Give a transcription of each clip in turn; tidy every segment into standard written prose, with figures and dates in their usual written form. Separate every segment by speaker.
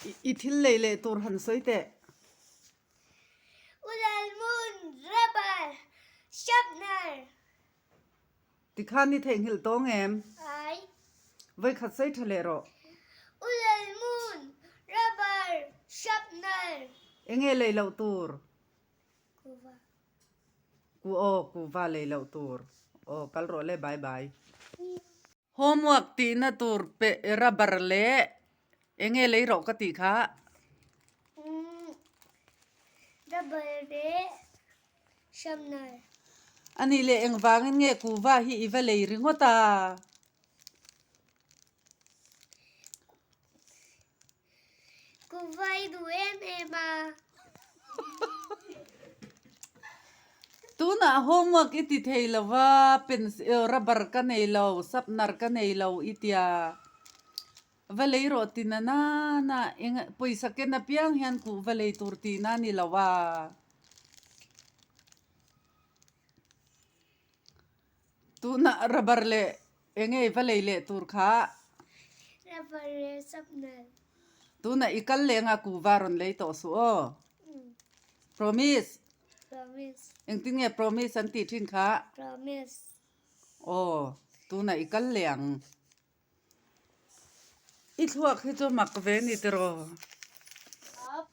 Speaker 1: I thil lei leh tur han sawi teh.
Speaker 2: Ulalmun rubber sharpener.
Speaker 1: Tikhan i theihnghilh tawng em?
Speaker 2: Ai.
Speaker 1: Vawikhat sawi tha leh rawh.
Speaker 2: Ulalmun rubber sharpener.
Speaker 1: Enge lei loh tur?
Speaker 2: Kuva.
Speaker 1: Ku aw, kuva lei loh tur. Aw, kal rawh le, bye bye. Homework tihna tur pe rubber leh enge lei rawh ka tih kha?
Speaker 2: Rubber leh sharpener.
Speaker 1: Anih leh engvangin nge kuva hi i va lei ringawt a?
Speaker 2: Kuva i duh em em a.
Speaker 1: Tunah homework i ti thei lo va, pencil, rubber ka nei lo, sharpener ka nei lo i tia. Va lei rawh ti na nana eng pawisa ken apiang hian kuh va lei tur tihna a ni lo a. Tunah rubber leh eng nge va lei leh tur kha?
Speaker 2: Rubber leh sharpener.
Speaker 1: Tunah i kal leng a kuva rawn lei tawh suh aw. Promise.
Speaker 2: Promise.
Speaker 1: Engtin nge promise an tih thin kha?
Speaker 2: Promise.
Speaker 1: Aw, tunah i kal leh ang. I thluak hi chu mak ve ni tiraw?
Speaker 3: Up.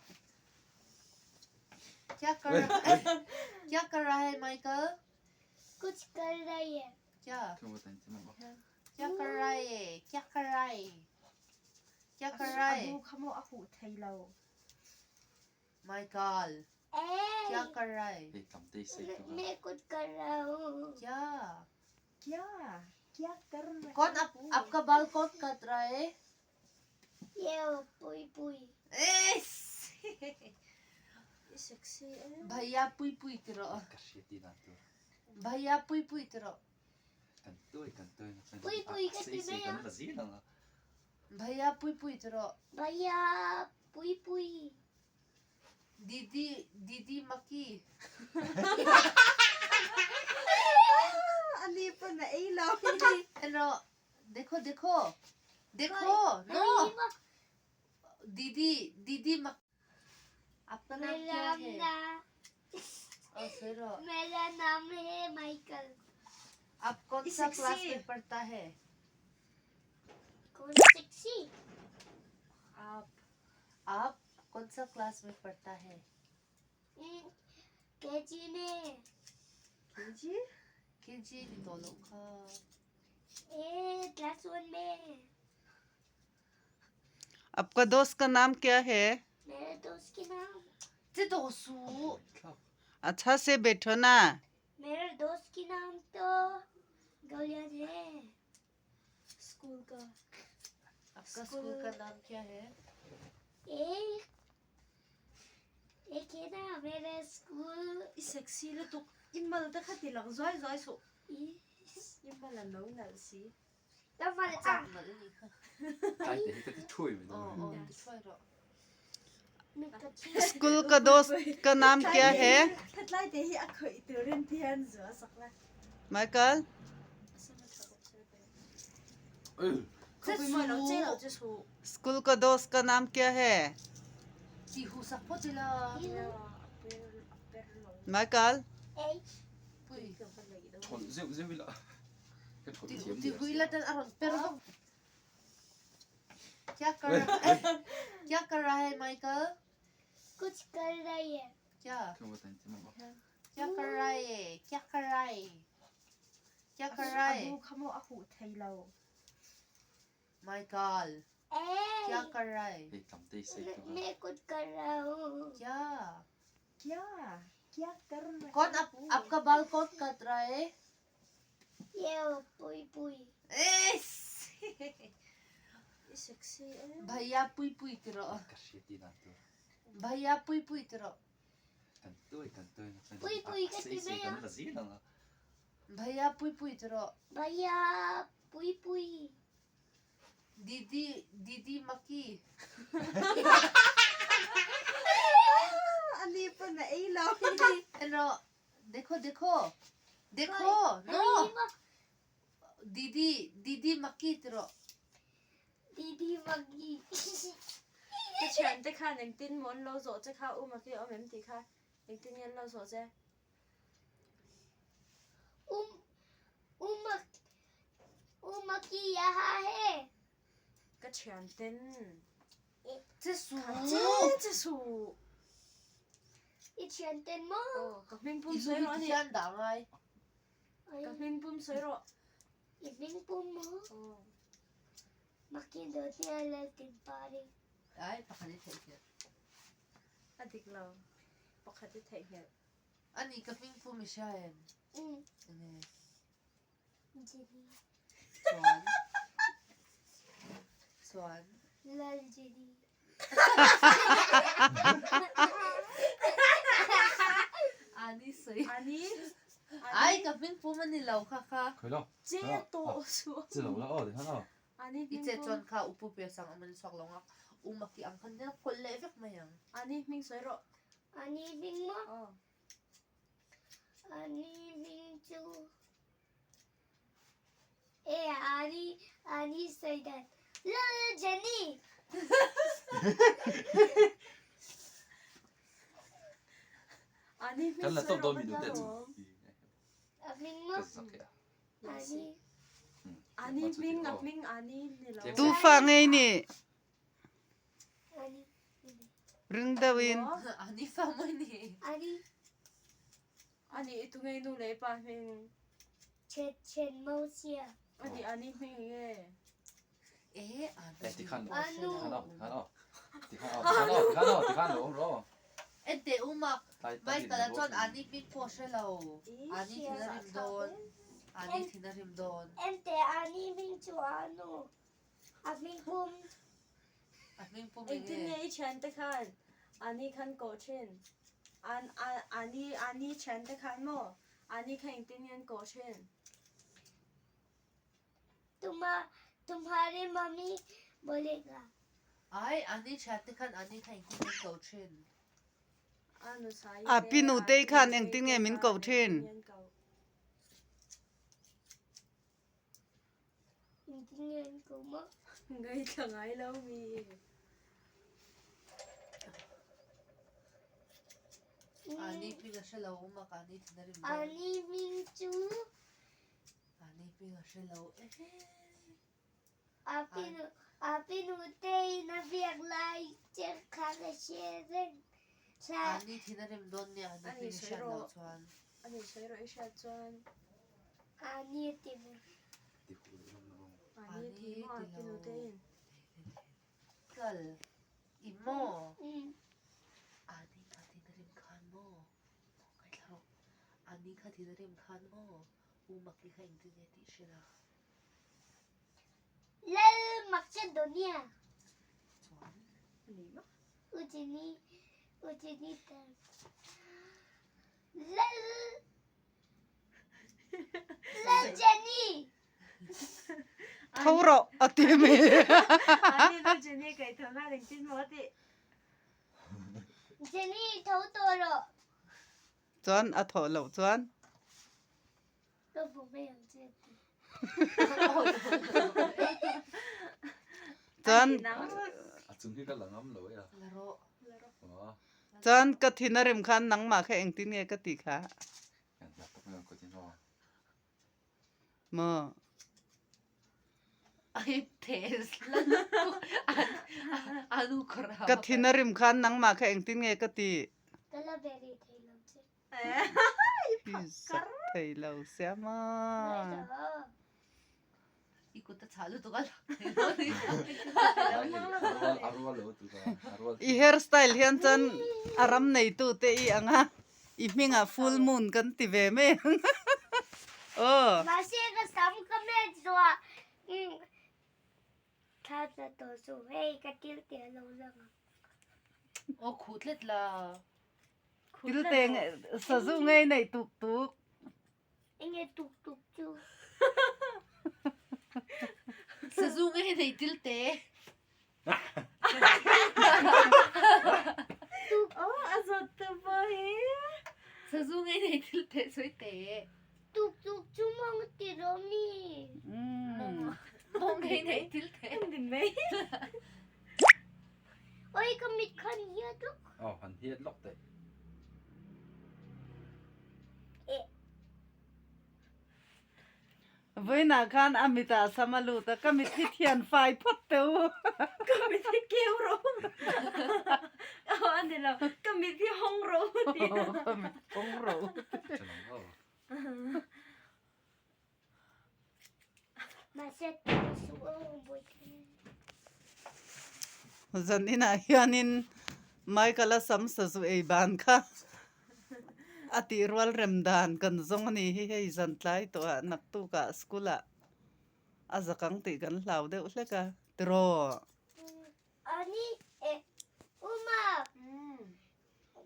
Speaker 3: Kya kar raha hai? Kya kar raha hai Michael?
Speaker 2: Kuch kar rahi hai.
Speaker 3: Kya? Kya kar raha hai? Kya kar raha hai? Kya kar raha hai?
Speaker 4: A bu kha maw a huh thei lo.
Speaker 3: Michael. Kya kar raha hai?
Speaker 2: मैं कुछ कर रहा हूँ
Speaker 3: क्या?
Speaker 4: Kya? Kya kar raha
Speaker 3: कौन आप, आपका बाल कौन काट रहा है?
Speaker 2: ये पुई पुई
Speaker 3: एस
Speaker 4: I sexy em.
Speaker 3: भैया पुई पुई tiro. Bhaiya pui pui tiro.
Speaker 2: Pui pui ka ti mai a.
Speaker 3: Bhaiya pui pui tiro.
Speaker 2: Bhaiya pui pui.
Speaker 3: Didi didi maki.
Speaker 4: Ani pawn a ei lo.
Speaker 3: Hello देखो देखो देखो no दीदी दीदी मक आपका नाम
Speaker 2: मेरा
Speaker 3: क्या है?
Speaker 2: नाम
Speaker 3: और फिर
Speaker 2: मेरा नाम है माइकल।
Speaker 3: आप कौन
Speaker 4: ई
Speaker 3: सा क्लास
Speaker 4: sexy.
Speaker 3: में पढ़ता है?
Speaker 2: कौन सेक्सी?
Speaker 3: आप आप कौन सा क्लास में पढ़ता है?
Speaker 2: केजी में।
Speaker 4: KG?
Speaker 3: KG दोनों का।
Speaker 2: ए क्लास 1 में।
Speaker 1: आपका दोस्त का नाम क्या है?
Speaker 2: मेरे दोस्त के नाम
Speaker 3: 这都是
Speaker 1: अच्छा से बैठो ना।
Speaker 2: मेरे दोस्त के नाम तो गलियन है।
Speaker 4: School का।
Speaker 3: आपका स्कूल का नाम क्या है?
Speaker 2: एक एक है ना मेरा school.
Speaker 4: I sexy lutuk. I mal te kha ti lang zuai zuai suh. I mal a no nalh si.
Speaker 2: Kamal a
Speaker 3: 哦哦，帅了。
Speaker 1: School का दोस्त का नाम क्या है?
Speaker 4: Thatlai te hi a khawih turin ti hian zua sak la.
Speaker 1: Michael?
Speaker 3: 这书
Speaker 1: school का दोस्त का नाम क्या है?
Speaker 3: 几乎杀破去了。
Speaker 1: Michael?
Speaker 3: 对。
Speaker 5: 对
Speaker 3: 回来但阿pero क्या कर रहा है? क्या कर रहा है माइकल?
Speaker 2: कुछ कर रही है।
Speaker 3: क्या? क्या कर रहा है? क्या कर रहा है? क्या कर रहा
Speaker 4: A
Speaker 3: है?
Speaker 4: bu kha maw a huh thei lo.
Speaker 3: Michael. क्या
Speaker 2: ए
Speaker 3: कर रहा है?
Speaker 2: मैं कुछ कर रहा हूँ।
Speaker 3: क्या?
Speaker 4: Kya? Kya kar raha
Speaker 3: कौन आप, आपका बाल कौन काट रहा है?
Speaker 2: ये पुई पुई।
Speaker 3: S
Speaker 4: I sexy em.
Speaker 3: भैया पुई पुई tiro. भैया पुई पुई tiro.
Speaker 2: पुई पुई का ti mai a.
Speaker 3: भैया पुई पुई tiro.
Speaker 2: भैया पुई पुई।
Speaker 3: दीदी दीदी मकी।
Speaker 4: Ani pawn a ei lo.
Speaker 3: Hello देखो देखो देखो नो दीदी दीदी मकी tiro.
Speaker 2: दीदी मगी।
Speaker 4: thiante khan engtin maw an lo zawh che kha u Maki a awm em tih kha engtin nge an lo zawh che?
Speaker 2: U U Maki U Maki yaha he.
Speaker 4: Ka thianten
Speaker 3: Che su.
Speaker 4: Che che su.
Speaker 2: I thianten maw?
Speaker 4: Aw ka hming pum sawi rawh a ni.
Speaker 3: I thian dah ngai.
Speaker 4: Ka hming pum sawi rawh.
Speaker 2: I hming pum maw?
Speaker 4: Aw.
Speaker 2: Makin dawt nia Laltinpari.
Speaker 3: Ai pakhat i theihnghilh.
Speaker 4: A dik lo. Pakhat i theihnghilh.
Speaker 3: A ni ka hming pum i hria em?
Speaker 2: Um.
Speaker 3: Enge?
Speaker 2: Jenny.
Speaker 3: Chuan. Chuan.
Speaker 2: Lal Jenny.
Speaker 3: Ani sawi.
Speaker 4: Ani.
Speaker 3: Ai ka hming pum a ni lo kha kha.
Speaker 5: Khawi lo.
Speaker 4: Che tawh suh.
Speaker 5: Che lo la aw ti khan aw.
Speaker 4: Ani
Speaker 3: I
Speaker 4: hming
Speaker 3: che
Speaker 4: pum.
Speaker 3: chuan kha upu piasang awm in chhuak lo ang a. U maki ang khan nia kawlh leh vek mai ang.
Speaker 4: Ani hming sawi rawh.
Speaker 2: Ani hming maw?
Speaker 4: Aw.
Speaker 2: Ani hming chu e ani ani sawi dan Lal Jenny.
Speaker 4: Ani hming
Speaker 5: Kan la
Speaker 4: sawi
Speaker 5: tawp
Speaker 4: rawh
Speaker 5: dawn mi
Speaker 4: ka
Speaker 5: nu te chu.
Speaker 4: tlawm.
Speaker 2: A hming maw?
Speaker 5: Ka zak e a.
Speaker 2: Ani.
Speaker 4: Ani hming a hming ani ni lo.
Speaker 1: Tu fa ngei ni.
Speaker 2: Ani.
Speaker 1: Ring deuhin.
Speaker 3: Ani fa mawi ni.
Speaker 2: Ani.
Speaker 4: Ani i tu ngei nu leh pa hming.
Speaker 2: Chen chen mo sia.
Speaker 4: Ani ani hming nge.
Speaker 3: E ani.
Speaker 5: Eh ti khan
Speaker 2: Anu.
Speaker 5: Ti khan aw ti khan aw. Ti khan aw ti khan aw ti khan aw ti khan lo awm rawh aw.
Speaker 3: Ente umak.
Speaker 5: Tai tai
Speaker 3: Michael a chuan ani hming pawh hre lo. Ani thin a rim dawn. Ani thin a rim dawn.
Speaker 2: Ente ani hming chu anu. A hming pum.
Speaker 3: A hming pum enge?
Speaker 4: Engtin nge i thiante khan ani khan koh thin? An ani ani thiante khan maw? Ani kha engtin nge an koh thin?
Speaker 2: Tuma tumhari mummy bolega.
Speaker 3: Ai ani thiante khan ani kha engtin nge an koh thin?
Speaker 1: A pi nutei khan engtin nge min koh thin?
Speaker 4: Ngaithla ngai lo mi.
Speaker 3: Ani hming a hre lo mak ani thin a rim dawn.
Speaker 2: Ani hming chu.
Speaker 3: Ani hming a hre lo e.
Speaker 2: A pi nutei in a biak lai che kha ka hre reng.
Speaker 3: Ani thin a rim dawn nia ani hming a hriat loh chuan.
Speaker 4: Ani sawi rawh i hriat chuan.
Speaker 2: Ani a ti mai.
Speaker 4: Ani a ti maw a pi nutei in.
Speaker 3: Kal i maw? Ani kha thin a rim khan maw? Ngaithla rawh. Ani kha thin a rim khan maw? U Maki kha engtin nge tih hrilh a?
Speaker 2: Lal Macedonia.
Speaker 3: Chuan.
Speaker 4: Ani maw?
Speaker 2: U Jenny, U Jenny tar. Lal Lal Jenny.
Speaker 1: Tho rawh a ti mi.
Speaker 4: Ani Lal Jenny kai tho na ring tin maw ti.
Speaker 2: Jenny tho tawh rawh.
Speaker 1: Chuan a thawh loh chuan.
Speaker 2: Ka bu mai ang che a ti.
Speaker 1: Chuan
Speaker 5: A chung hi ka la ngam lo e a.
Speaker 3: La rawh.
Speaker 1: Chuan ka thin a rim khan nangmah kha engtin nge ka tih kha? Maw? Ka thin a rim khan nangmah kha engtin nge ka tih?
Speaker 2: Ka la ve rih thei lo che.
Speaker 1: I zak thei lo sia maw?
Speaker 3: I kut a chhah lutuk a
Speaker 1: I hairstyle hian chuan a ram neitu te i ang a, i hmingah full moon kan ti ve mai ang aw.
Speaker 2: Mahse ka sam ka met zuah thla tla tawh suh hei ka til te a lo lang ang.
Speaker 3: Aw khuh tlet la.
Speaker 1: Til te sazu ngei neih tuk tuk.
Speaker 2: Enge tuk tuk chu.
Speaker 3: Sazu nge nei til te.
Speaker 4: Oh, a zawt tu pawh hi.
Speaker 3: Sazu nge nei til te sawi te.
Speaker 2: Tuk tuk chu mawng ti rawh mi.
Speaker 3: Mawng nge nei til te.
Speaker 4: Ni mai.
Speaker 2: Oi ka mit khan hiat lawk.
Speaker 5: Aw han hiat lawk teh.
Speaker 1: Vawiinah khan a mitah sam a lut a, ka mit hi thian fai phawt teh u.
Speaker 4: Ka mit hi keu rawh u. Aw a ni lo, ka mit hi hawng rawh u tih a.
Speaker 1: Ka mit hawng rawh u. Zan inah hianin Michael-a sam sazu ei ban kha a tih rual rem dan kan zawng a ni hi hei zan tlai tawhah naktukah school ah a zak ang tih kan hlau deuh hlek a tiraw.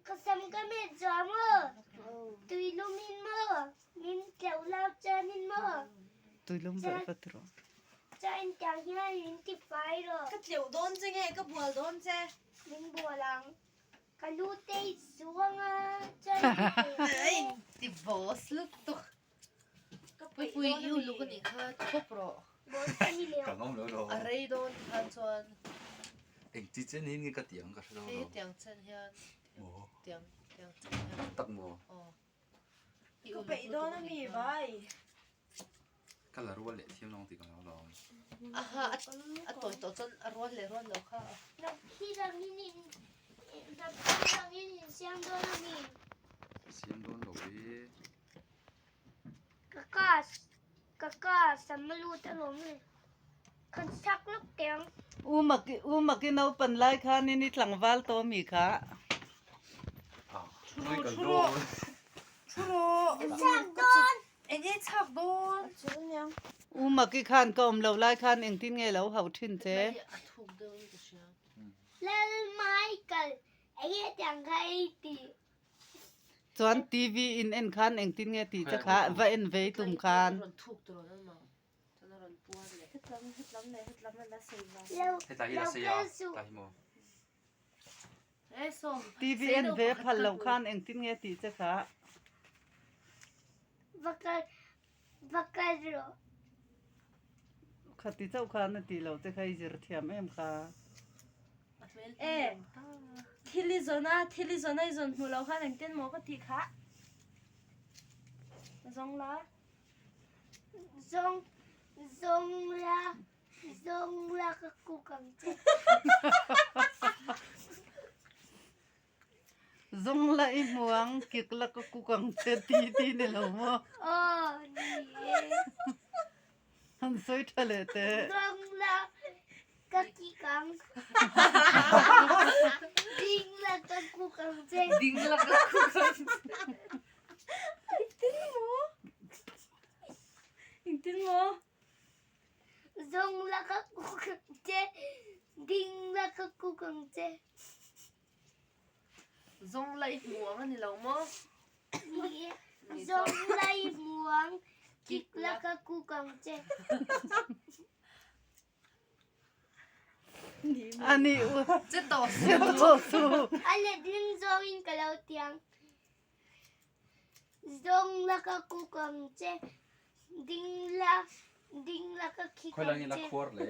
Speaker 2: Ka sam ka met zuah maw? Tuilum in maw? Min tleuh lo chuan in maw?
Speaker 1: Tuilum veh vat rawh.
Speaker 2: Chuan tiang hian min ti fai rawh.
Speaker 4: Ka tleuh dawn che nge ka bual dawn che?
Speaker 2: Min bual ang. Ka lu te i zuang a chuan
Speaker 3: In ti boss lutuk.
Speaker 4: Ka peih
Speaker 3: Pui
Speaker 4: dawn
Speaker 3: i
Speaker 4: a
Speaker 3: uluk
Speaker 4: mi.
Speaker 3: a nih kha ti pawp rawh.
Speaker 2: Boss a ni leh.
Speaker 5: Ka ngam lo lo.
Speaker 3: A rei dawn ti khan chuan.
Speaker 5: Eng chi chen hi nge ka tih ang ka hre lo
Speaker 3: Hei
Speaker 5: lo.
Speaker 3: tiang chen hian.
Speaker 5: Maw.
Speaker 3: Tiang tiang chen hian.
Speaker 5: Tak maw.
Speaker 3: Aw. I
Speaker 4: Ka
Speaker 3: uluk
Speaker 4: peih
Speaker 3: lutuk
Speaker 4: dawn
Speaker 3: a
Speaker 4: a
Speaker 3: nih
Speaker 4: mi
Speaker 3: kha.
Speaker 4: vai.
Speaker 5: Ka la rual leh thiam lo ang tih ka hlau lo.
Speaker 3: Aha a tawi tawh chuan a rual leh rual lo kha.
Speaker 2: Khi rangin in khi rangin in siam dawn a mi.
Speaker 5: Siam dawn lo e.
Speaker 2: Ka ka ka ka sam a lut alawm le. Kan sak lawk teh ang.
Speaker 1: U Maki U Maki naupan lai khanin i tlangval tawh mi kha.
Speaker 5: Thru thru
Speaker 4: Thru
Speaker 2: Chak dawn.
Speaker 4: Enge chak dawn.
Speaker 1: U Maki khan ka awm lo lai khan engtin nge lo hauh thin che.
Speaker 3: A thuk deuh in ka hria.
Speaker 2: Lal Michael enge tiang kha ei tih.
Speaker 1: Chuan TV in en khan engtin nge tih che kha va en vei tum khan. TV en ve phal loh khan engtin nge tih che kha. Khati chauh khan a tih loh che kha i zir thiam em kha.
Speaker 4: E thil i zawn a thil i zawn a i zawn hmuh loh khan engtin maw ka tih kha zawng la
Speaker 2: zawng zawng la zawng la ka kuk ang che
Speaker 1: zawng la i hmu ang kik la ka kuk ang che ti ti ni lo maw
Speaker 2: aw ni e
Speaker 1: Han sawi tha leh teh.
Speaker 2: Zawng la ka kik ang. Ding la ka kuk ang che.
Speaker 3: Ding la ka kuk ang che.
Speaker 4: Engtin maw? Engtin maw?
Speaker 2: Zawng la ka kuk ang che. Ding la ka kuk ang che.
Speaker 3: Zawng la i hmu ang a ni lo maw?
Speaker 2: Zawng la i hmu ang, kik la ka kuk ang che.
Speaker 1: A nih u.
Speaker 3: Che tawh su.
Speaker 1: Che tawh su.
Speaker 2: A letling zawngin ka lo ti ang. Zawng la ka kuk ang che. Ding la ding la ka khik
Speaker 5: Khawilai nge la khuar le?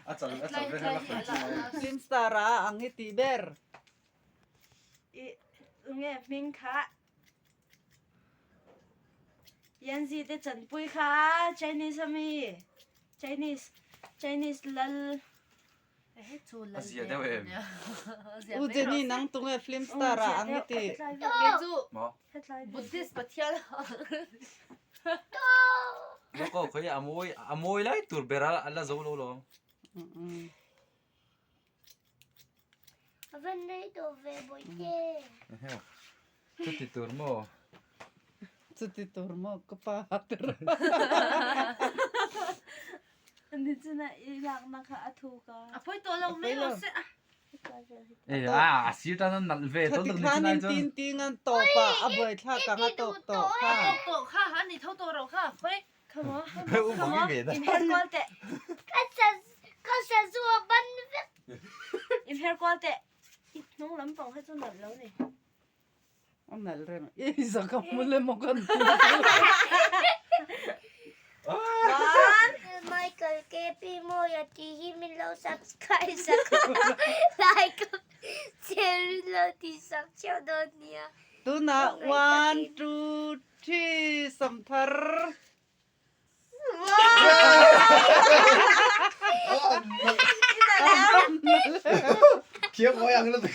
Speaker 5: A chal a chal vek a la khuar chu mai.
Speaker 1: Film star a ang hi tih ber.
Speaker 4: I nge hming kha Yanzi te chanpui kha Chinese ami Chinese Chinese lal
Speaker 5: A zia deuh em?
Speaker 1: U Jenny nang tunge film star ah ang i ti.
Speaker 3: Kei chu
Speaker 5: Maw?
Speaker 3: Buddhist pathian
Speaker 5: Loko khawi a mawi a mawi lai tur ber a la zo lo lo.
Speaker 2: A van rei tawh ve bawihte.
Speaker 5: Chuti tur maw?
Speaker 1: Chuti tur maw ka pa ter.
Speaker 4: Ni chuna i lakna kha a thuk a.
Speaker 3: A pawi tawh lo mai lo se a.
Speaker 5: Ei a a sir tan an nalh ve
Speaker 1: Khati khan in tin ting an tawp a a buaithlak ang a tawk tawh kha.
Speaker 3: A tawk tawh kha a ni tho tawh ro kha khawi.
Speaker 4: Come on come on inher kual teh.
Speaker 2: Ka sa ka sazu a ban vek.
Speaker 4: Inher kual teh. I hnung lampang kha chu nalh lo ni.
Speaker 1: A nalh reng. I zak a hmu le maw kan ti.
Speaker 2: Michael KP Mawia tih hi min lo subscribe sak a like a. tih sak cheu dawn nia.
Speaker 1: Tunah one two three samthar.
Speaker 5: Thiam awih ang lutuk.